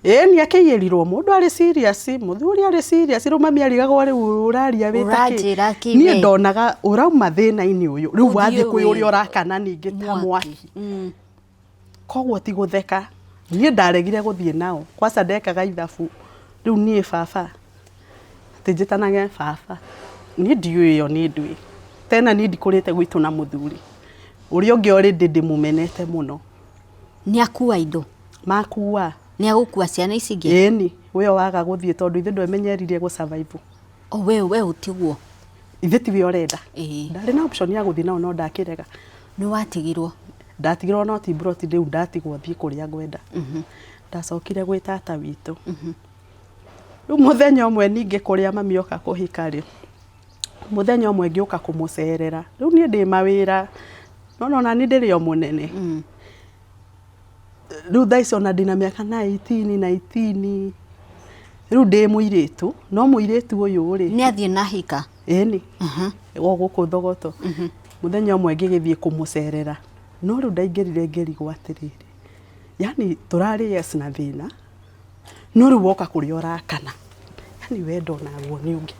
Ĩni akĩiyĩrirwo mũndũ arĩ serious, mũthuri arĩ serious, rĩu mami arigagwo rĩu ũraria wĩ ta kĩ. Ũranjĩra kĩ Niĩ we? ndonaga ũrauma thĩna-inĩ ũyũ, rĩu Ũthiĩ wathiĩ kwĩ wĩ- ũrĩa ũrakana ningĩ ta mwaki. Mm. Koguo ti gũtheka. Niĩ ndaregire gũthiĩ nao, kwanza ndekaga ithabu, rĩu niĩ baba, atĩ njĩtanage baba, niĩ ndiũĩ ĩyo nĩ ndũĩ. Tena niĩ ndikũrĩte gwitũ na mũthuri, ũrĩa ũngĩ already ndĩmũmenete mũno. Nĩ akua indo? Makua. Nĩ agũkua ciana ici ingĩ? Ĩni, ũyũ waga gũthiĩ tondũ ithuĩ ndwemenyerire gũ survive. O we ũtigwo? Ithe tiwe ũrenda. Ĩĩ. Ndarĩ na option ya gũthiĩ nao no ndakĩrega. Nĩ watigirwo? Ndatigirwo no ti mburoti rĩu ndatigwo thiĩ kũrĩa ngwenda. Ndacokire gwĩ tata witũ. Rĩu mũthenya ũmwe ningĩ kũrĩa mami oka kũhika rĩ, mũthenya ũmwe ngĩũka kũmũcerera. Rĩu niĩ ndĩ mawĩra, no nĩ wona niĩ ndĩrĩ o mũnene. Rĩu thaa ici ona ndĩna mĩaka 19, 19, rĩu ndĩ mũirĩtu, no mũirĩtu ũyũ rĩ. Nĩ athiĩ na ahika? Ĩni, o gũkũ Thogoto. Mũthenya ũmwe ngĩgĩthiĩ kũmũcerera, no rĩu ndaingĩrire ngĩrigwo atĩrĩrĩ, yaani tũrarĩ yes na thĩna, no rĩu woka kũrĩa ũrakana, yaani wendo onaguo nĩ ũngĩ.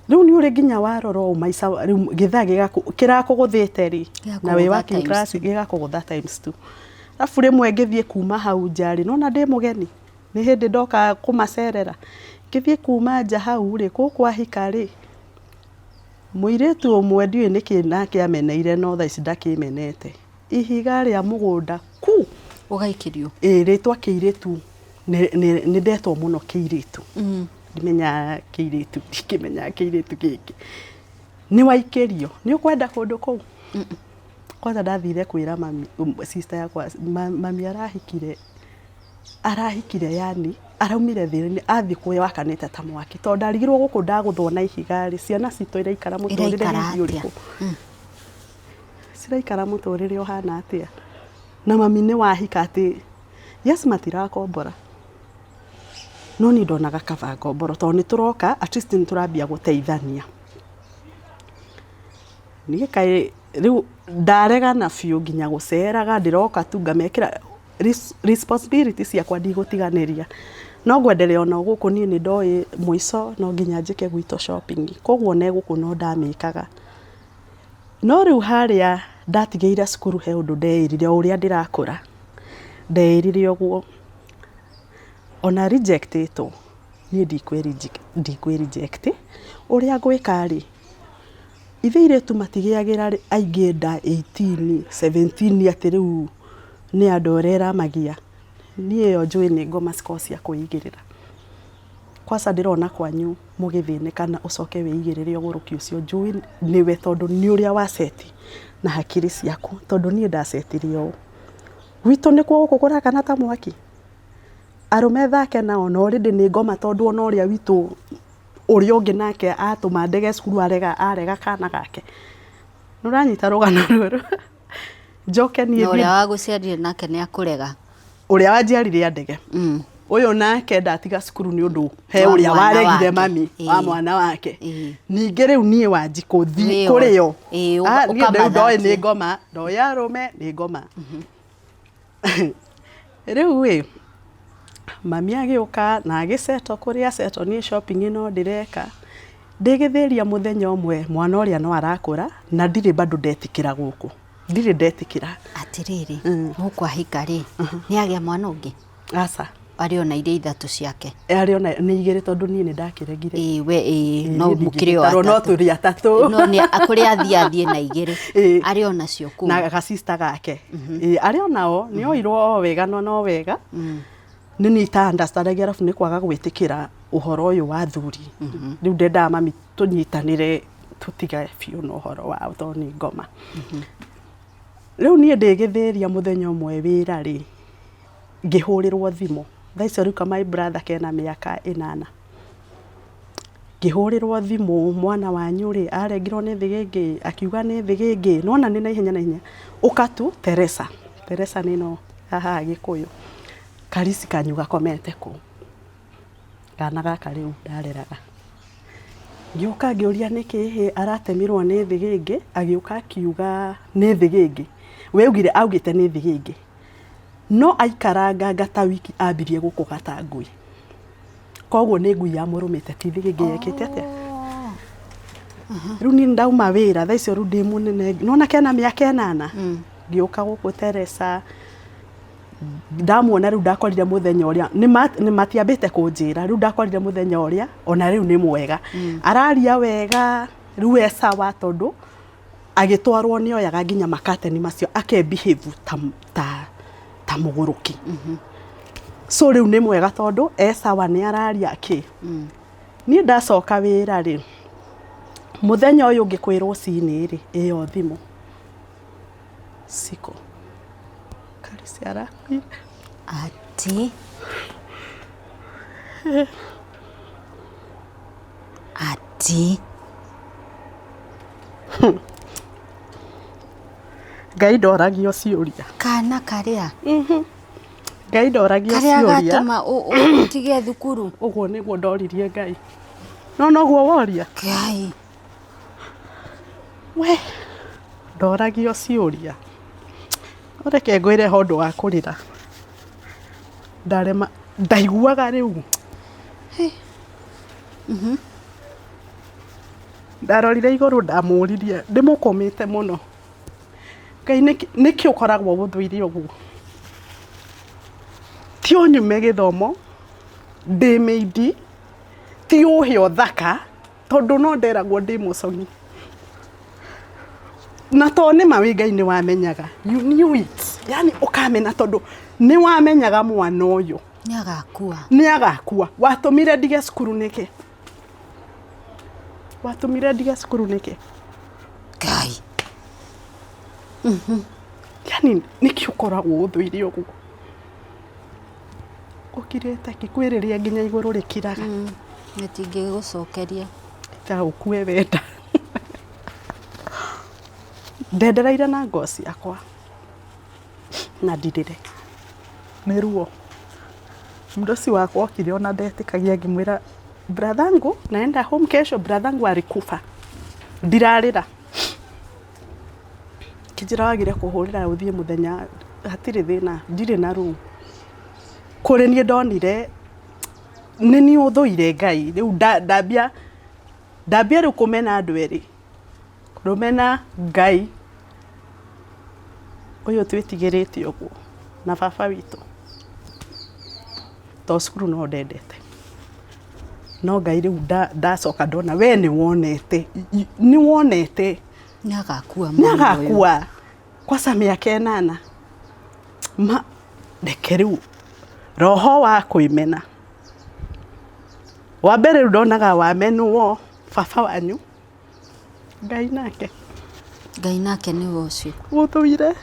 Rĩu nĩ ũrĩ nginya warora ũũ maica rĩu gĩthaa kĩrakũgũthĩte rĩ, na wĩ Gĩgakũgũtha working times class two. gĩgakũgũtha times two. Arabu rĩmwe ngĩthiĩ kuma hau nja rĩ, nĩwona ndĩ mũgeni, nĩ hĩndĩ ndoka kũmacerera, ngĩthiĩ kuma nja hau rĩ, gũkũ ahika rĩ, mũirĩtu ũmwe ndiũĩ nĩkĩ nake ameneire no thaa ici ndakĩmenete, ihiga rĩa mũgũnda ku! Ũgaikĩrio? Ĩĩ rĩtwa kĩirĩtu nĩ ndetwo mũno kĩirĩtu. Ndimenyaga kĩirĩtu, ndikĩmenyaga kĩirĩtu gĩkĩ. Nĩ waikĩrio, nĩ ũkwenda kũndũ kũu? Kwanza ndathire kwĩra mami, sister yakwa, mami arahikire, arahikire yani araumire thĩna-inĩ athiĩ kũrĩa wakanĩte ta mwaki. Tondũ ndarigirwo gũkũ ndagũthwo na ihiga rĩ, ciana citũ iraikara mũtũrĩre Iraikara hihi atĩa? ũrĩkũ? Ciraikara mũtũrĩre ũhana atĩa? Na mami nĩ wahika atĩ, yes matirakombora, no niĩ ndonaga kaba ngomboro tondũ nĩ tũroka at least nĩ tũrambia gũteithania. Niĩ kaĩ rĩu ndaregana biũ nginya gũceraga ndĩroka tu ngamekĩra responsibility ciakwa ndigũtiganĩria. No ngwenderea ona gũkũ niĩ nĩ ndoĩ mũico no nginya njĩke gwitũ shopping, koguo ona gũkũ no ndamĩkaga. No rĩu harĩa ndatigĩire cukuru he ũndũ ndeĩrire o ũrĩa ndĩrakũra, ndeĩrire ũguo, ona reject ĩtwo, niĩ ndikwĩ reject, ũrĩa ngwĩka rĩ, ithuĩ airĩtu matigĩagĩra aingĩ nda 18, 17 atĩ rĩu nĩ andũ ũrĩa ĩramagia, niĩ ĩyo njũĩ nĩ ngoma cikoragwo cia kwĩigĩrĩra. Kwanza ndĩrona kwanyu mũgĩthĩnĩka na ũcoke wĩigĩrĩre ũgũrũki ũcio njũĩ nĩwe tondũ nĩ ũrĩa wa set na hakiri ciaku tondũ niĩ ndacetire ũũ. Gwitũ nĩkuo gũkũ kũrakana ta mwaki? Arũme thake nao na already nĩ ngoma tondũ ona ũrĩa witũ ũrĩa ũngĩ nake atũma ndege cukuru arega arega kana gake. Nĩ ũranyita rũgano rũrũ? Njoke niĩ Na ũrĩa wagũciarire nake nĩ akũrega. Ũrĩa wanjiarire andege. Ũyũ nake ndatiga cukuru nĩ ũndũ he Wa ũrĩa mwana waregire wake. mami wa mwana wake. Ningĩ rĩu niĩ Wanjikũ thiĩ Nĩyo. kũrĩ o. Ĩĩ, Ah, niĩ rĩu ndoĩ nĩ ũkamathakia. ngoma, ndoĩ arũme nĩ ngoma. Rĩu ĩ, mami agĩũka na agĩcetwo kũrĩa acetwo niĩ shopping no ndĩreka. Ndĩgĩthĩria mũthenya ũmwe mwana ũrĩa no arakũra na ndirĩ bado ndetĩkĩra gũkũ. Ndirĩ ndetĩkĩra. Atĩrĩrĩ, gũkũ ahika rĩ, nĩ agĩa mwana ũngĩ? Aca. Arĩ ona iria ithatũ ciake? Arĩ ona nĩ igĩrĩ tondũ niĩ nĩ ndakĩregire. Ĩĩ we ĩĩ no Niĩ mũkĩrĩ o ndingĩgĩtarwo, no atatũ. tũrĩ atatũ. No nĩ kũrĩa athiĩ athiĩ na igĩrĩ. Ĩĩ. Arĩ ona cio kũu. Na gacista gake. Ĩĩ arĩ onao nĩ oirwo o wega no no wega. Nĩ niĩ ita understand arabu nĩ kwaga gwĩtĩkĩra ũhoro ũyũ wa athuri. Rĩu ndendaga mami tũnyitanĩre tũtige biũ na ũhoro wao tondũ nĩ ngoma. Rĩu niĩ ndĩgĩthĩria mũthenya ũmwe wĩra rĩ, ngĩhũrĩrwo thimũ. Thaa icio rĩu ka my brother kena mĩaka ĩnana. Ngĩhũrĩrwo thimũ mwana wanyu rĩ, arengirwo nĩ thĩgĩngĩ, akiuga nĩ thĩgĩngĩ. Nĩ wona nĩ naihenya naihenya. Ũka tu Teresa, Teresa nĩ ĩno ya haha Gĩkũyũ. Karisi kanyu gakomete kũu. Kana gaka rĩu ndareraga. Ngĩũka ngĩũria nĩkĩ hĩ aratemirwo nĩ thĩgĩngĩ, agĩũka akiuga nĩ thĩgĩngĩ. We augire augĩte nĩ thĩgĩngĩ. No aikaranganga ta wiki ambirie gũkũga ta ngui. Koguo nĩ ngui yamũrũmĩte ti thĩgĩngĩ yekĩte atĩa. Rĩu niĩ ndauma wĩra thaa icio rĩu ndĩ mũnene nĩwona kena mĩaka ĩnana ngĩũka gũkũ Teresa ndamuona rĩu ndakorire mũthenya ũrĩa nĩ matiambĩte kũnjĩra rĩu ndakorire mũthenya ũrĩa ona rĩu nĩ mwega araria wega rĩu e sawa tondũ agĩtwarwo nĩ oyaga nginya makateni macio ake behave ta, ta, ta mũgũrũki so rĩu nĩ mwega tondũ e sawa nĩ araria kĩ niĩ ndacoka wĩra rĩ mũthenya ũyũ ũngĩ kwĩ rũcinĩ rĩ ĩyo thimũ Siko Karisi arakuire. Ati ati Ngai ndoragio ciũria. Kana karĩa Ngai ndoragio karĩa ciũria. Gatũma ũtige thukuru. Ũguo nĩguo ndoririe Ngai. No noguo woria. Ngai. We ndoragio ciũria. Reke ngwĩre ho ũndũ wa kũrĩra. Ndarema ndaiguaga rĩu. Ndarorire igũrũ ndamũririe ndĩmũkũmĩte mũno. Ngai nĩkĩ ũkoragwo ũthũire ũguo? Ti ũnyume gĩthomo, ndĩ mĩindi, ti ũhe ũthaka, tondũ no nderagwo ndĩ mũcong'i. Na to nĩ ma wĩ Ngai nĩ wamenyaga. You knew it. Yani ũkamena tondũ nĩ wamenyaga mwana ũyũ Nĩ agakua. Nĩ agakua. Watũmire ndige cukuru nĩkĩ? Watũmire ndige cukuru nĩkĩ? Ngai. Yani nĩkĩ ũkoragwo ũthũire ũguo? Ũkirĩte ki kwĩrĩria nginya igũrũ rĩkiraga. Gĩtingĩgũcokeria. Ta ũkue wenda. Ndendereire na nguo ciakwa na ndirĩre nĩ ruo. Mdosi wakwa okire ona ndetĩkagia ngĩmwĩra brathangu naenda home kesho, brathangu alikufa. Ndirarĩra. Kĩnjĩra wagire kũhũrĩra ũthiĩ mũthenya hatirĩ thĩna ndirĩ na ruo. Kũrĩ niĩ ndonire nĩ niĩ ũthũire Ngai rĩu ndambia ndambia rĩu kũmena andũ erĩ rũmena Ngai ũyũ twĩtigĩrĩte ũguo na baba witũ to cukuru no ndendete no Ngai rĩu ndacoka ndona we nĩ wonete nĩ wonete Nĩ agakua nĩ mwana ũyũ. Agakua kwaca mĩaka ĩnana ma reke rĩu roho wa kwĩmena wa mbere rĩu ndonaga wamenwo baba wanyu Ngai nake. Ngai nake nĩwe ũcio. Gũthũire.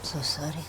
So sorry.